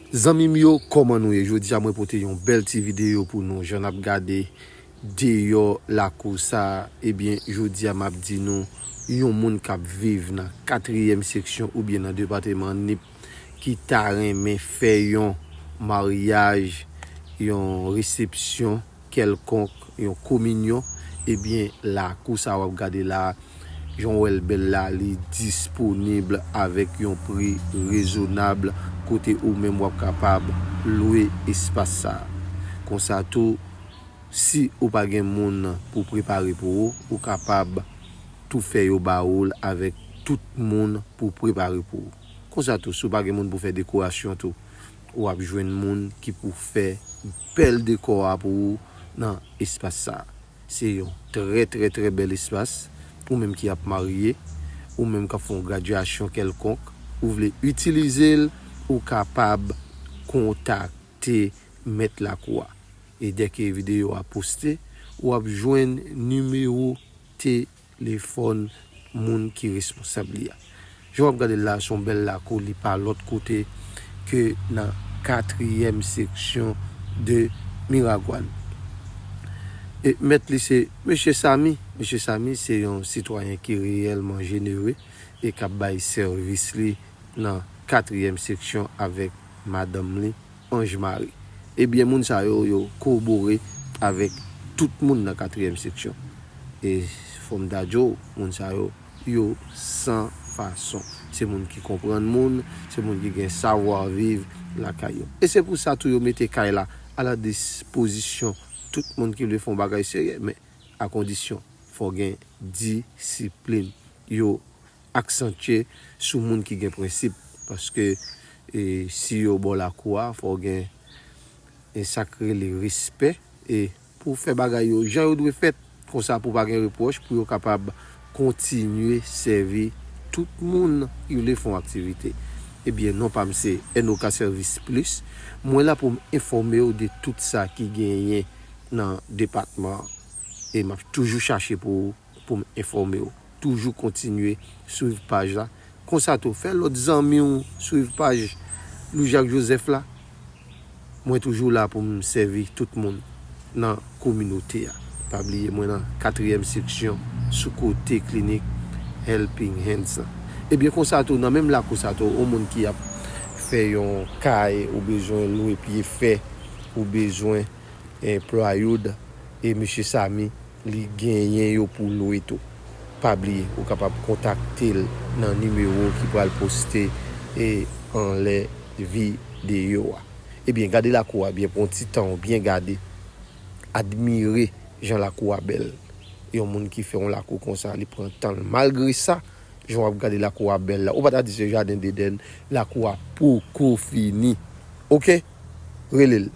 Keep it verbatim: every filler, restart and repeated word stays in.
Zanmi m yo, kòman nou ye? Jodi a mwen pote yon bèl ti videyo pou nou. Jan n ap gade deyò lakou sa a, ebyen, jodi a m ap di nou, yon moun k ap viv nan katriyèm seksyon oubyen nan depatman Nip ki ta renmen fè yon maryaj, yon resepsyon kèlkonk, yon kominyon, ebyen, lakou sa w ap gade la a, jan w wè l bèl la, li disponib avèk yon pri rezonab, kote ou menm w ap kapab lwe espas sa a. Konsa tou, si ou pa gen moun pou prepare pou ou, ou kapab tou fè yo ba ou l avèk tout moun pou prepare pou ou. Konsa tou, si w pa gen moun pou fè dekorasyon tou, w ap jwenn moun ki pou fè bèl dekò a pou ou nan espas sa a. Se yon trè, trè, trè bèl espas. Ou menm ki ap marye, ou menm k ap fè yon gradyasyon kèlkonk, ou vle itilize l, ou kapab kontakte mèt lakou a. E dèke videyo a poste, w ap jwenn nimewo telefòn moun ki responsab li a. Jan w ap gade l la, se yon bèl lakou, li pa lòt kote ke nan katriyèm seksyon de Miragwàn. E mèt li se Mesye Samy. Mesye Samy se yon sitwayen ki reyèlman jenere e k ap bay sèvis li nan katriyèm seksyon avèk madanm li, Ange Marie. Ebyen, moun sa yo, yo kowobore avèk tout moun nan katriyèm seksyon. E fò m ta di w, moun sa yo, yo san fason. Se moun ki konprann moun, se moun ki gen savwa viv lakay yo. E se pou sa tou yo mete kay la a la dispozisyon tout moun ki vle fè yon bagay serye, men a kondisyon, fò gen disiplin. Yo aksantye sou moun ki gen prensip, paske, e, si yo ba w lakou a, fò w gen, e, sa k rele respè, e pou w fè bagay yo jan yo dwe fèt, konsa pou pa gen repwòch, pou yo kapab kontinye sèvi tout moun ki vle fè yon aktivite. Ebyen, non pa m se Enoka Service Plus. Mwen la pou m enfòme w de tout sa ki genyen nan depatman an. E m ap toujou chache pou ou, pou m enfòme w. Toujou kontinye swiv paj la. Konsa tou, fè lòt zanmi w swiv paj Louis Jacques Joseph la. Mwen toujou la pou m sèvi tout moun nan kominote a. Pa bliye, mwen nan katriyèm seksyon sou kote klinik Helping Hands la. Ebyen, konsa tou, nan menm lakou sa tou, yon moun ki ap fè yon kay, ou bezwen lwe pye fè, ou bezwen, eh, plywood, e Mesye Samy, li genyen yo pou lwe tou. Pa bliye, ou kapab kontakte l nan nimewo ki pral poste e anlè videyo a. Ebyen, gade lakou a byen, pran ti tan w byen gade. Admire jan lakou a bèl. Yon moun ki fè yon lakou konsa, li pran tan l. Malgre sa, jan w ap gade lakou a bèl la, ou pa ta di se jaden Dedenn, lakou a poko fini. Oke? Rele l.